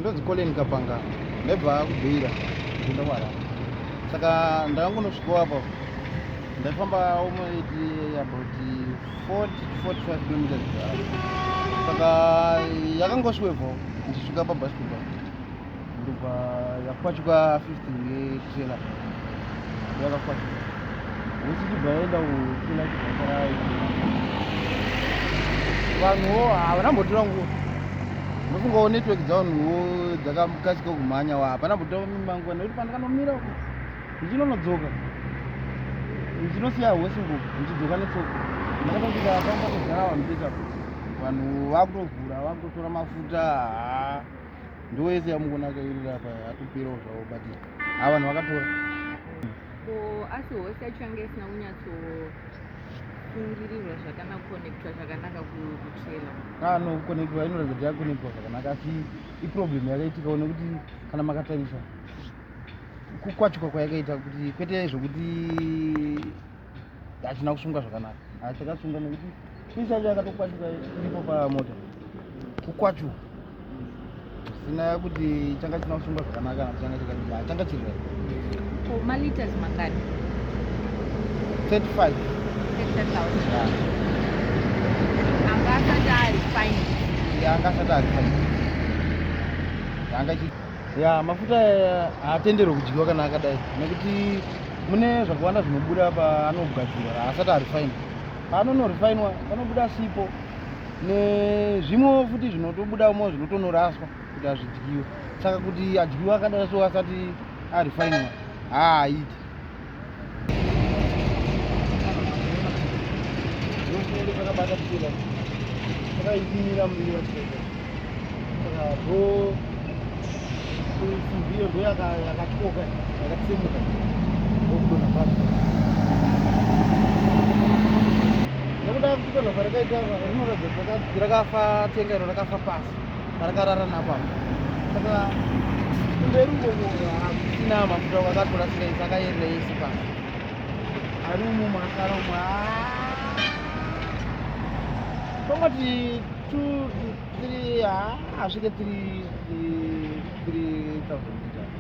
Ndonzi Colin Kapanga, ndaibva kuBeira kuenda kuHarare. Saka ndakangonosvikawo apa, ndaifamba almost about 40 to 45 kilometers per hour. Saka yakangoswevhawo ndichisvika pabus stop apa, ndobva yakwachuka 15 ngetrailer, yakakwachuka hosi ichibva yaenda kutrailer, ichibva yasara. Vanhuwo havana mbotora nguva, ndofungawo network dzavanhuwo dzakakasika kumhanya wa, hapana mbotora manguva, nekuti pandakanomira uko ndichinonodzoka, ndichinosiya hosi nguko, ndichidzoka netsoka, ndakatosvika panga kuzara vanhu pese apo, vanhu vakutovhura, vakutotora mafuta. Haa, ndo yese yamukuona akairira apa atoperawo zvavo, but ha, vanhu vakatora. Ko asi hosi yacho yanga isina kunyatsosungirirwa zvakanaka, kuconnectwa zvakanaka kutrailer? Ah, no, kuconnectwa inoratidza kuti yakonectwa zvakanaka, asi iproblem yakaitikawo nekuti kana makatarisa kukwachuka kwayakaita, kuti kwete zvokuti hachina kusunga zvakanaka, hachakasunga, nekuti pisi yacho yakatokwachuka iripo pamota, kukwachuka zvisina kuti changa chisina kusungwa zvakanaka kana changa chakadii, hachanga chiri right. Ko maliters mangani? 35. 35,000 anga asati ari fine? Anga asati ari fine, anga chi ya mafuta aya haatenderwi kudyiwa kana akadai, nekuti mune zvakawanda zvinobuda paanogadzirwa haasati ari fine. Paanonorefinwa panobuda sipo nezvimwewo futi zvinotobudamo zvinotonoraswa kuti hazvidyiwe. Saka kuti adyiwe akadai so asati arefinwa, haaiti. Ndochinenge chakabata trailer, chakaitimira muviri watrailer. Saka ndo simbi iyo ndo yakatyoka, yakatsemuka, ndokudonha pasi. Nekuda kudonha kwarakaita, rinoratidza kuti rakafa tenga iro, rakafa pasi parakarara napo apo. Saka kumberi ukoko hakusina mafuta, vakatorasira ese, akayerera ese pasi, ari umu masara umu tongoti two three, asvike 3,000 liters.